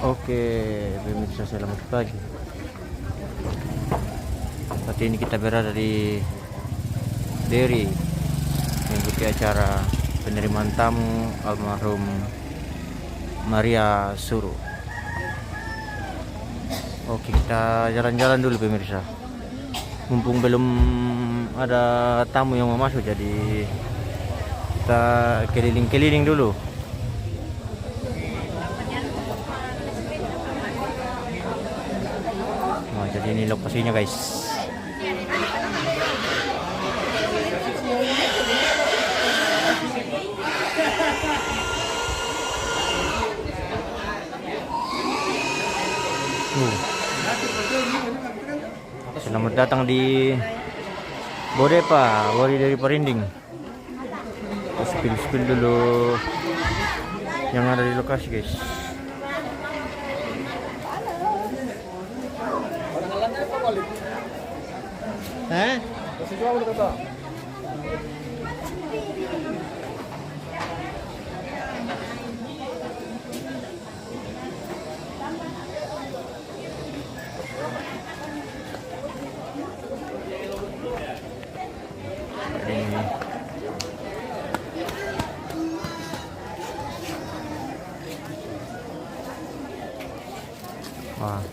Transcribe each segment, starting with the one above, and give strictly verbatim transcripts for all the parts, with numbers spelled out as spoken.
Oke, pemirsa, selamat pagi. Saat ini kita berada di Deri, mengikuti acara penerimaan tamu almarhum Maria Suru. Oke, kita jalan-jalan dulu, pemirsa. Mumpung belum ada tamu yang mau masuk, jadi kita keliling-keliling dulu. Nah, jadi ini lokasinya, guys. Tuh. Selamat datang di Bodepa, Wari dari Parinding. Spill-spill dulu yang ada di lokasi, guys. Hah? Wah.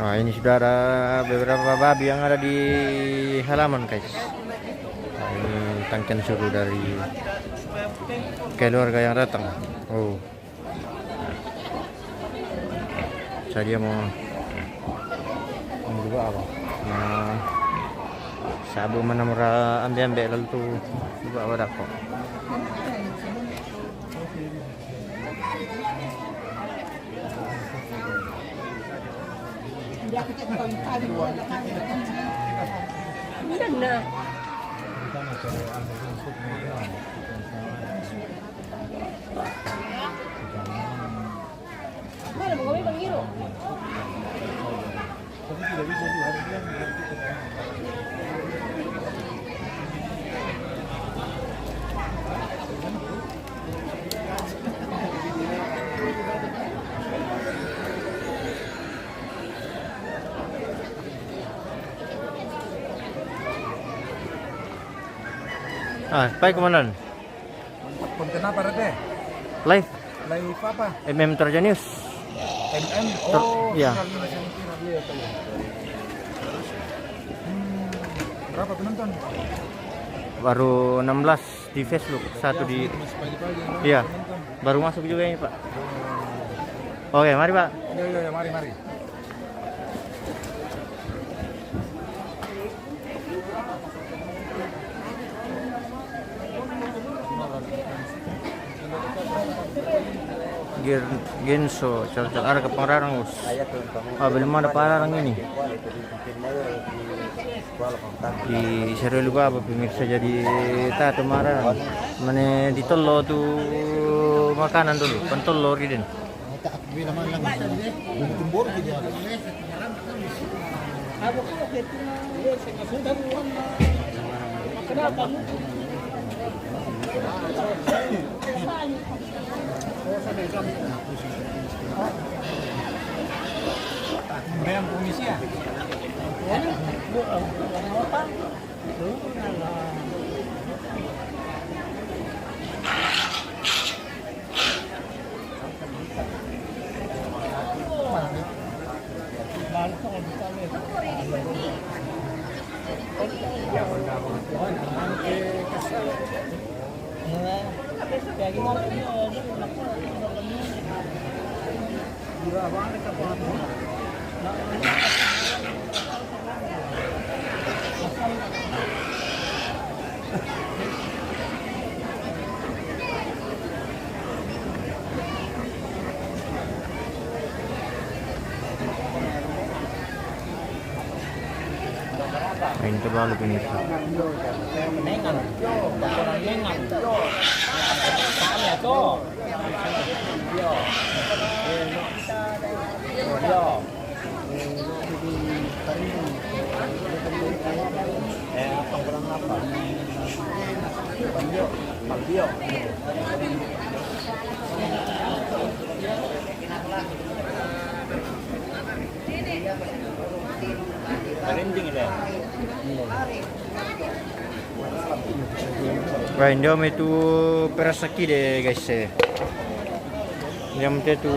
Nah, ini sudah ada beberapa babi yang ada di halaman, guys. Nah, ini tangkian suruh dari keluarga yang datang. Oh. Saya dia mau, mau juga apa? Nah, sabu mana mura ambil-ambil lalu tu juga apa dah kok. Nah. Ah, pai komandan. Konten apa, Rete? Live. Live apa? M M Toraja News. M M? Ter-, oh, iya. Viral, viral, viral, viral. Hmm, berapa penonton? Baru enam belas di Facebook, satu di, masih pagi-pagi, enam belas penonton. Iya. Baru masuk juga ini, Pak. Oke, mari, Pak. Iya, iya, iya, mari, mari. Gen-, Genso, cari-cari arah ke Pangrarang, Bos. Ah, belum ada Pangrarang ini. Di Serelu apa, pemirsa, jadi tato marah. Mana ditollo tu makanan dulu, pentollo riden. Yang komisi ya? Main terlalu pemirsa. Nengan, ukuran nengan. Tanya tuh. Yo. Yo. Eh, apa kurang apa? Pambio, pambio. Parenting deh. Wah, Indomie tu perasa kide, guys, eh. Indomie tu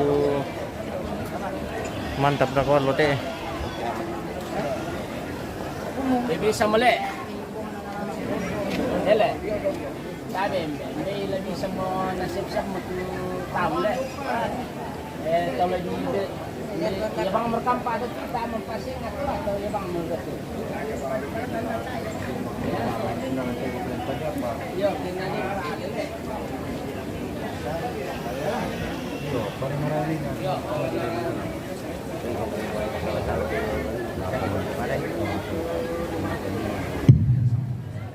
mantap dah, kawan, lote. Dia bisa melek. Ele. Tabe, mbe, mbe ila bisa mo na siap-siap mo tu tamu le. Eh, kalau di, di, di, ya bang merkampa ada kita mempasing atau, atau ya bang merkatu. Yo, kena ni. Yo.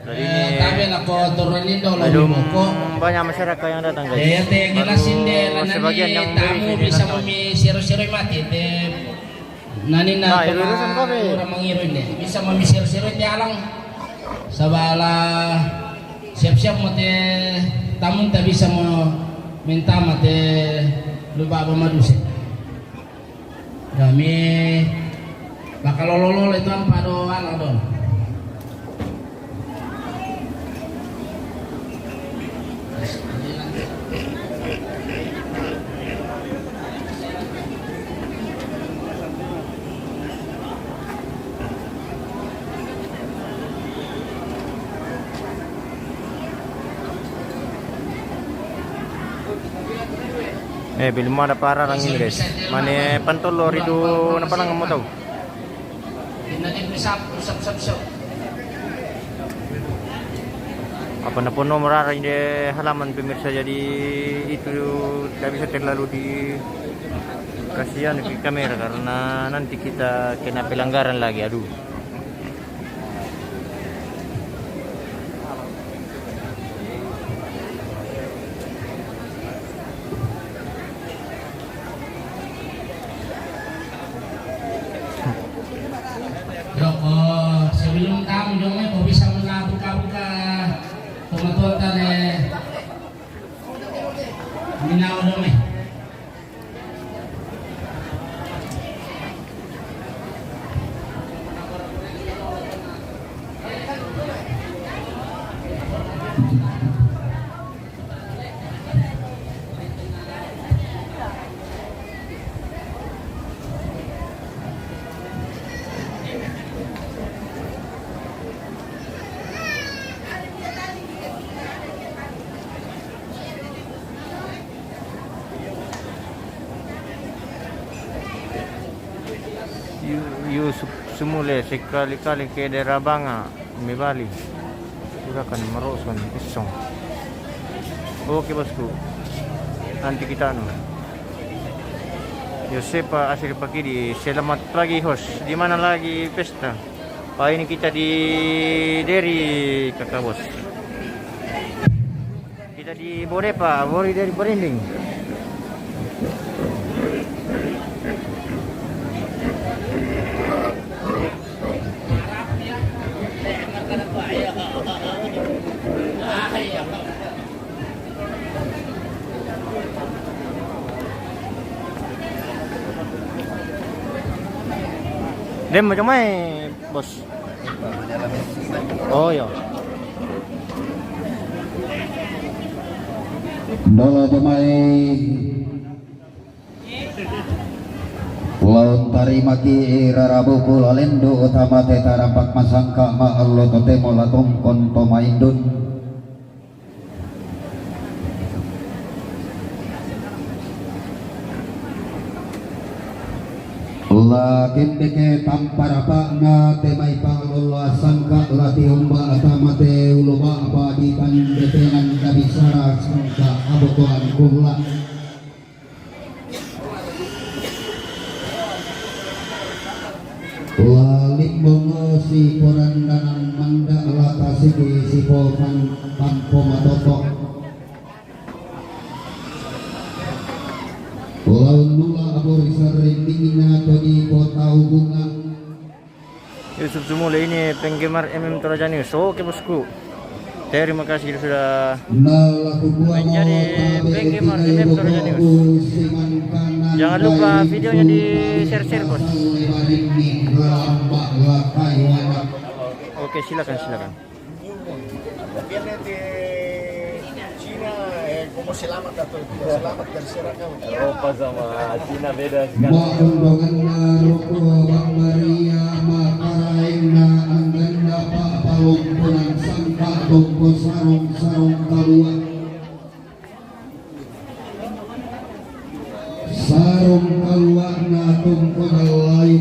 Jadi ini belum banyak masyarakat yang datang, guys. Baru sebagian yang beli sini datang. Tamu bisa mami siro-siro mati te. Nani na, nah, itu kan, orang mangiru ini bisa mami siro-siro te alang. Sabala siap-siap mate tamu tak bisa mau minta mate lupa apa maduse. Kami bakal lolo-lolo itu apa do anak do. Eh, belum ada para orang Inggris. Mane pantolo ridu napa nang mau tahu? Apa napa nomor arah di halaman pemirsa, jadi itu tidak bisa terlalu dikasihan ke kamera karena nanti kita kena pelanggaran lagi. Aduh. Yo, sebelum tamu dong, eh, kau bisa mena buka-buka pengetahuan tadi. Minau dong, eh. Yu, yu su-, sumule sekali-kali ke daerah Banga, mi bali. Sudah kan meroson, isong. Oke, bosku. Nanti kita anu. Yosepa Asri Pakidi, selamat pagi, host. Di mana lagi pesta? Pak, ini kita di Deri, kakak bos. Kita di Bodepa, Bori dari Berinding. Dem, macam mana, bos? Oh, iya. Dolo jomai laut tarimaki rarabuku lalendu utama te tarampak masangka ma allo totemo latongkon to maindun. La kendeke tamparapa'na te mai pangalolla sangka la tiomba tamate ulo ba'ba di pandetengan nabisara sangka abotoan kulla. La limbong si porandanan manda la tasiki si popan tampo matoto. Laun nula abo ri sarrindingna to di kota Ubunga. Yusuf Sumule ini penggemar M M Toraja News. Oke, bosku. Terima kasih sudah menjadi penggemar M M Toraja News. Jangan lupa videonya di-share-share, bos. Oke, silakan, silakan. Viene de China, eh, como selamat atau tidak selamat, terserah kamu. Eropa sama Cina beda sekali. Maundonganna roko Bang Maria, makaraengna angganna pa'palomponan sangka tompo sarong-sarong kalua. Sarong kalua'na tompo dallai.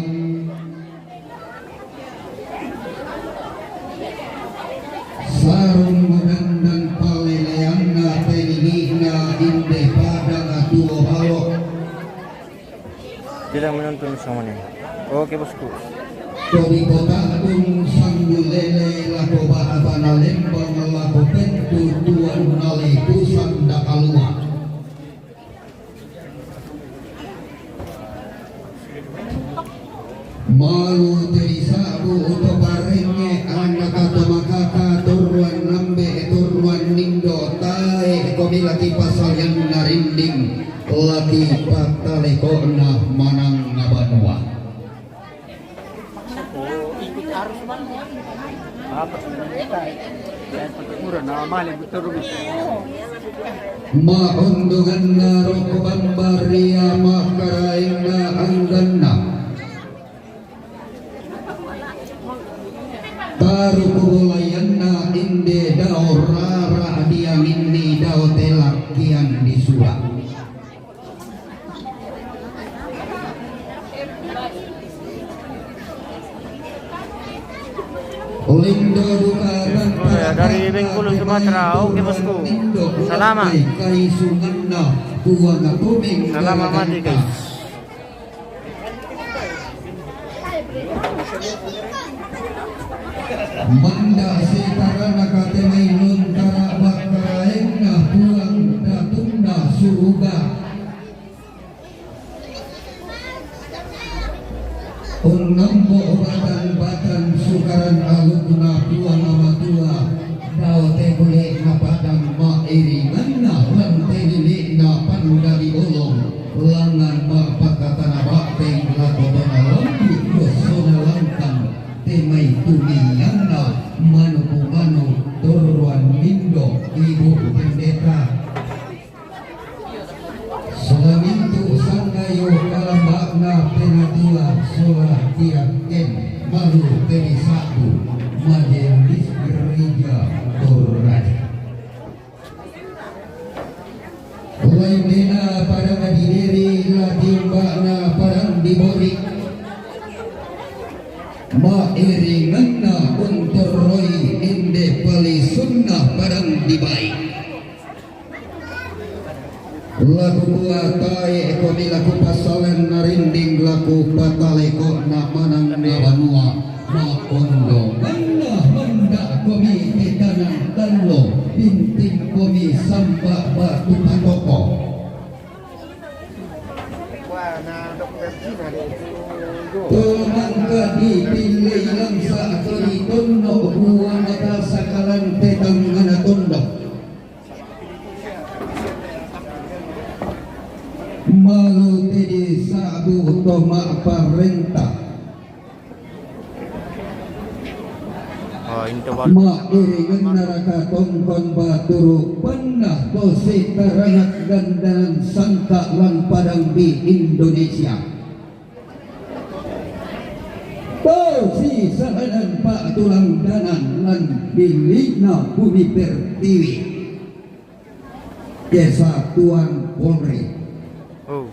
Sarung dandan paleleanna tenini'na inde padang tuo balo. Tidak menonton sama nih. Oke, bosku. Tobi kota tung sanggulele lako ba'bana lembang lako pentu tuan nale tusang dakalua. Malu te disa'bu uto parenge anaka to makaka torruan nambe torruan nindo tae komi laki pasalian narinding laki pattaleko'na manang nabanua. Ikut arus, Bang. Apa? Murah, nama male betul. Maundonganna roko Bang Maria, makaraengna angganna. Taru kubolayanna inde dao rara dianginni dao telakkian disura. Lindo duka dan Bengkulu, ya, dari Bengkulu, Sumatera. Oke, bosku. Salama. Salama mati, guys. Manda setarana kate mai lontara bakkaraenna Puang Datunna suruga. Unnembo batan-batan sukaran alukna Puang Matua, dao te bule na padang mairinganna rante lili'na pandali olong, langan ma'pakatana ba'teng lako tona lambi, dosona lantang, te mai tumianna manu-manu torroan lindo, Ibu Pendeta. Sola mintu sanggayo kalamba'na penatua sola tiakken malu teni sa'bu Majelis Gereja Toraja. Laindena padang di Deri, la tiomba'na padang di Bori. Mairinganna untorroi inde palisunna padang di Bai. Laku kua tae komi laku pasalen narinding laku pataleko na manang na banua. Maondo manna manda komi tetanang tanlo binting komi samba batu patoko. Tomangka dipilei langsa kori tonno buana kasa kalan tetangana tondo. Malu tedi sa'bu to ma'parenta. Oh, into baru. Mairingan naraka tongkon baturu pannah to sitaranak dandanan sangka lan padang di Indonesia. To sisalanan pa'tulang danan lan lili'na bumi pertiwi. Kesatuan Polri. Oh.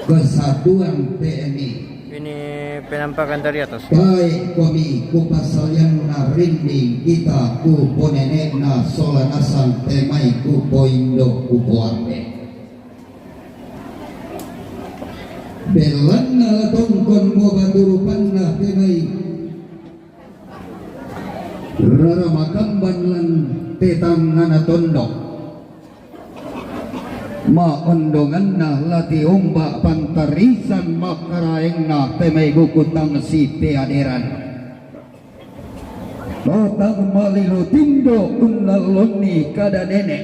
Kesatuan T N I. Ini Penampakan dari atas. Baik, kami ku pasalianna rinding kita ku ponenekna sola nasang temai ku poindo ku poambe. Belanna la tongkon mo batu rupanna temai rara makamban lan tetangngana tondok. Maondonganna la tiomba pantarisan makkaraengna temai buku tang sipeaderan. Totang malilu tindo unnallonni kada nene.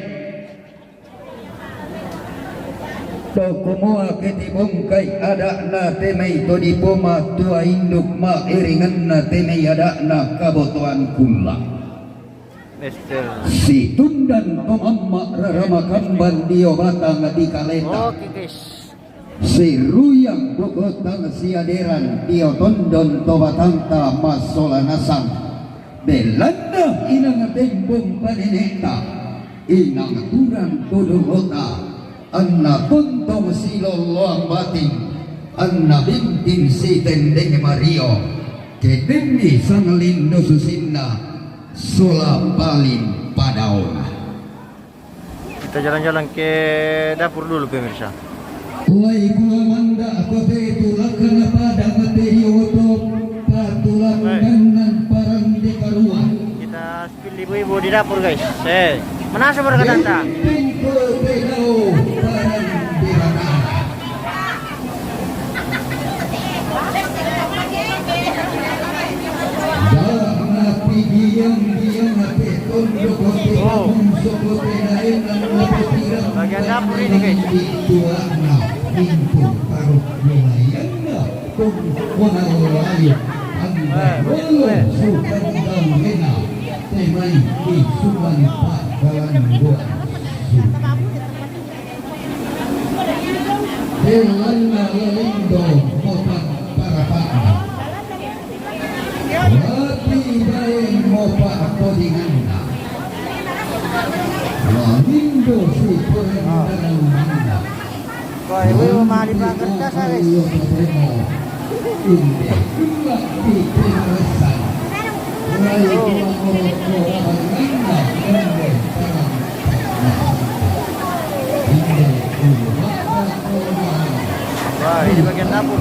Tokomoa ke tibongkai ada'na temai to dipoma tua induk mairinganna temai ada'na kabotoan kulla. Mister. Situndan to mamma rara makamban dio batang di kaleta. Oke, guys. Siruyang bokotang siaderan dio tondon to batangta massola nasang. Belanna inang tembong panenekta, inang turang to dongota, anna tontong silolloang batin, anna bintin sitendeng mario, kedenni sanglindo susinna, sola paling padaona. Kita jalan-jalan ke dapur dulu, pemirsa. Wai kula manda kote tulakana pada materi oto patulang Baik. Dengan parang dekarua. Kita spill ibu-ibu di dapur, guys. Eh, mana sumber katanta? Pintu pedau parang dekarua. Oh. Bagian dapur ini, guys. Eh, begitu, eh. Delanna lalindo mopa parapa'na. Wati bae mopa kodinganna. Lalindo si perendanganna. Wah, ibu-ibu mah di pakertas, guys. Wah, ini bagian dapur.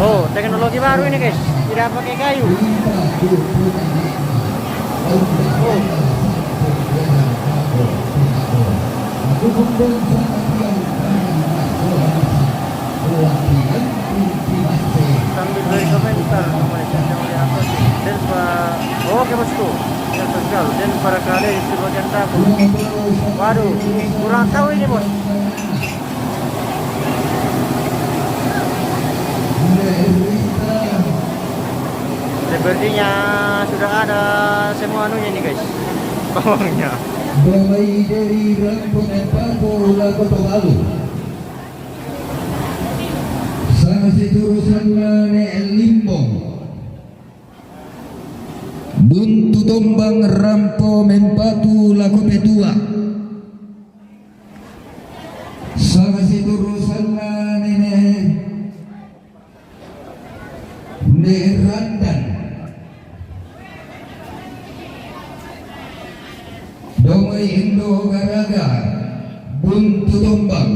Oh, teknologi baru ini, guys. Tidak pakai kayu. Oh. Sambil dari komentar, komentar yang lihat apa sih? Dan pa-, oke, bosku. Ya, sosial. Dan para kalian di sebagian dapur. Waduh, kurang tahu ini, bos. Sepertinya sudah ada semua anunya nih, guys. Bawangnya. Mulai dari rangkuman paku lagu pemalu. Salah satu urusan Ne'e Limbong. Buntu tombang rampo mempatu lako petua. Salah satu urusanna nene, ne randan. Domoi endo garaga buntu tombang.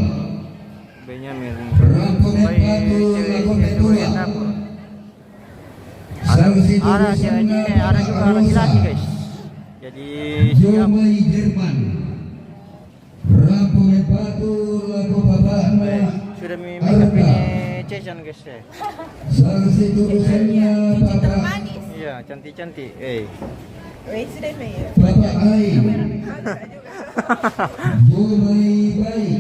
Benyamin. Rampo mempatu lako petua. Ada, ada cewek ini, ada juga laki-laki, guys. Jadi siap. Jomai Jerman. Rampo mempatu lako bapakna. Eh, sudah mi-, makeup ini Cecen, guys, ya. Salah satu urusannya bapak. Iya, cantik-cantik. Eh. Weh, sudah, Mei. Bapak Ai. Jomai baik.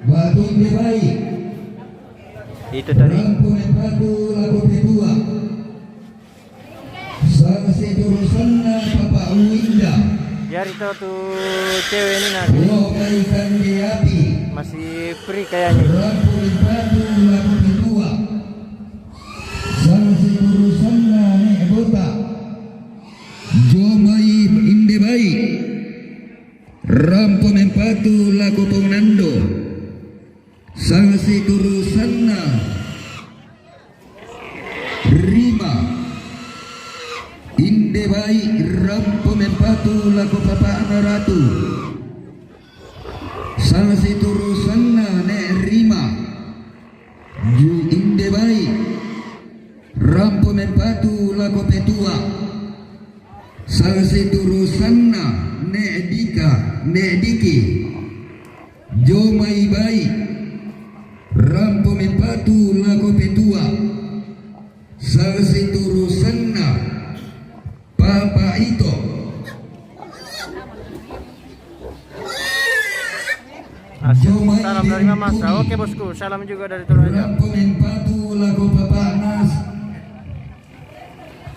Batin dia baik. Itu tadi. Rampo mempatu lako petua. Saksi turusanna Bapak Winda. Biar itu tuh cewek ini nanti. Lo ikan di api. Masih free kayaknya. Rampo mempatu lako petua. Saksi turusanna Nek Bota. lako Ponando. Sanga siturusanna rima. Inde Bai rampo mempatu lako papa'na Ratu. Sanga siturusanna Ne' Rima. Ju Inde Bai rampo mempatu lako Petua. Sanga siturusanna Ne' Dika, Ne' Diki. Jomai Bai rampo mempatu lako Petua. Sanga siturusanna Papa Ito. Asik. Salam dari Mama Sa. Oke, bosku, salam juga dari Toraja. Rampo mempatu lako papa'na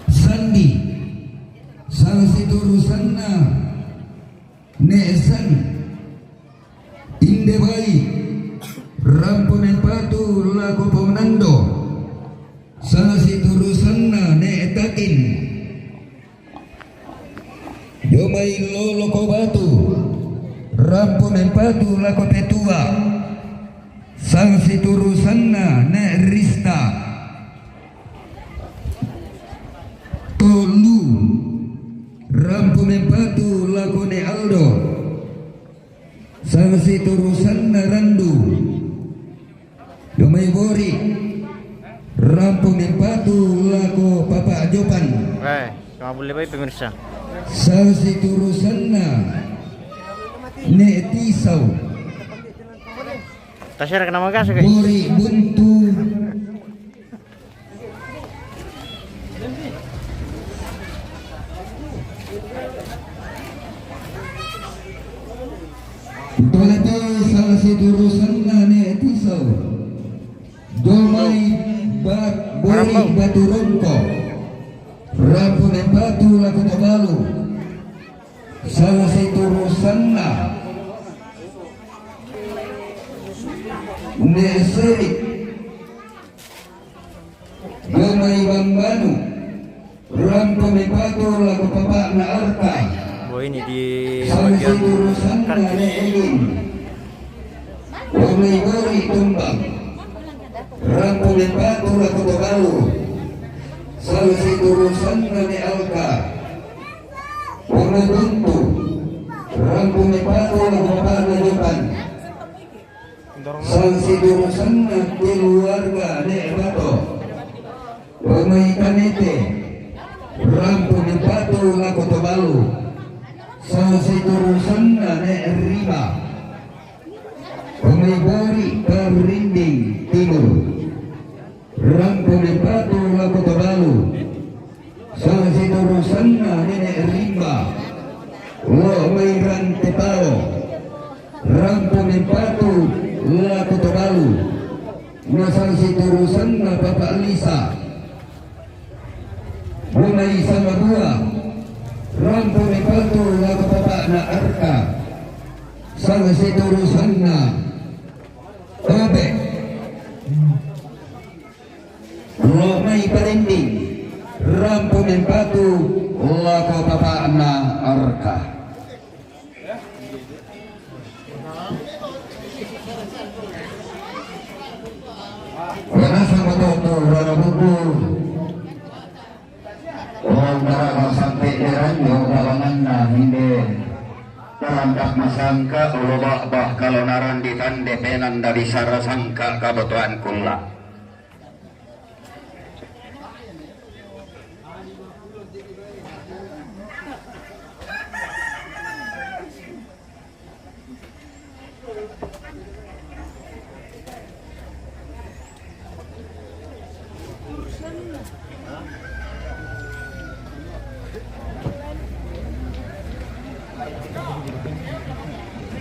Sandi. Sanga siturusanna Ne' San. Inde Bai rampo mempatu lako Ponando. Sanga siturusanna Ne' Takin. Jomai Loloko Batu rampo mempatu lako Petua. Sanga siturusanna Ne' Rista. Tolu rampo mempatu lako Ne' Aldo. Sanga siturusanna Randu. Jomai Bori rampo mempatu lako Papa Jopan. Eh, cuma boleh baik pemirsa. Sanga siturusanna Ne' Tisau. Tasera kenapa gas, guys? Bori Buntu. Tolete sanga siturusanna Ne' Tisau. Jomai Bat-, Bori Batu Rongko. Rampo mempatu lako Tobalu. Sanga siturusanna Ne' Seri. Jomai Bambanu, rampo mempatu lako papa'na Arta. Boh, ini di bagian siturusanna kaki. Ne' Elin. Jomai Bori Tumbang, rampo mempatu lako Tobalu. Sanga siturusanna Ne' Alka. Jomai Buntu, rampo mempatu lako papa'na Jopan. Sanga siturusanna keluarga Ne' Bato. Jomai Tanete, rampo mempatu lako Tobalu. Sanga siturusanna Ne' Rima. Jomai Bori Karinding Timur. Rampo mempatu lako Tobalu. Sanga siturusanna Nene' Rimba. Lo' mai Rantepalo. Rampo mempatu lako Tobalu. Na sanga siturusanna Papa Lisa. Lo' mai Samabua. Rampo mempatu lako papa'na Arka. Sanga siturusanna Obe. Lo' mai Parinding, rampo mempatu lako papa'na Arka. Wanasa matoto rara buku. Orang daraba sampe' deranyo lawanganna hinde. Tarandak masangka olo ba'ba kalonaran ditande penanda bisara sangka kabotoan kulla.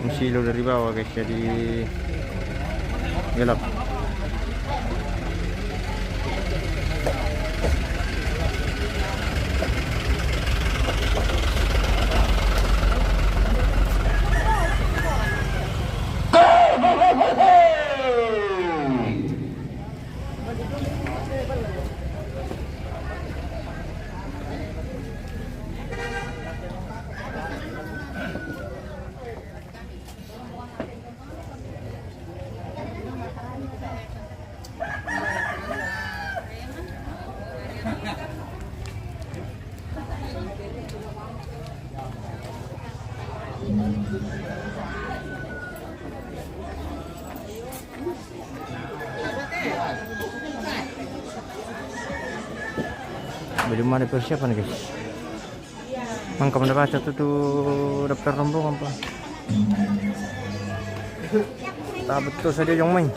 Masih lo dari bawah, guys, jadi gelap. Belum ada persiapan, guys. Mangka manda baca tu, tu daftar rombongan, Pak. Tak betul saja yang main.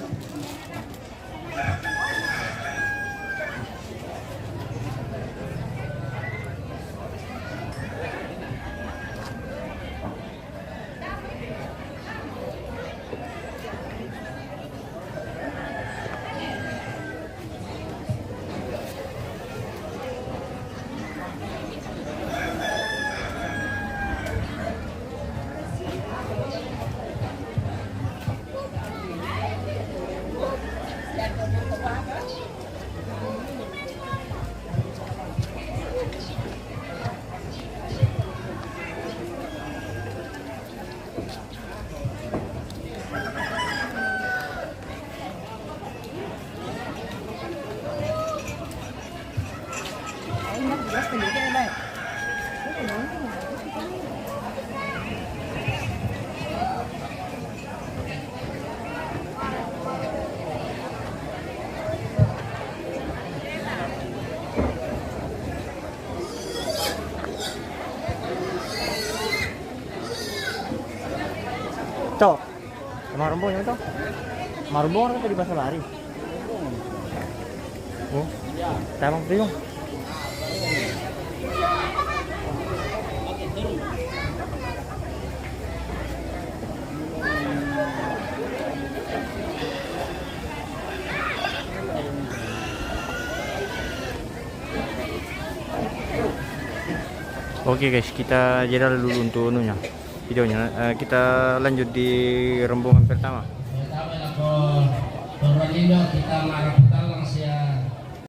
Cok. Sama rombongan itu. Sama rombongan kan tadi bahasa lari. Oh, tamang bingung. Oke guys, kita jeda dulu untuk anunya, videonya. Eh, kita lanjut di rombongan pertama. Pertama, lako Perwalindo, kita marah putar langsung ya.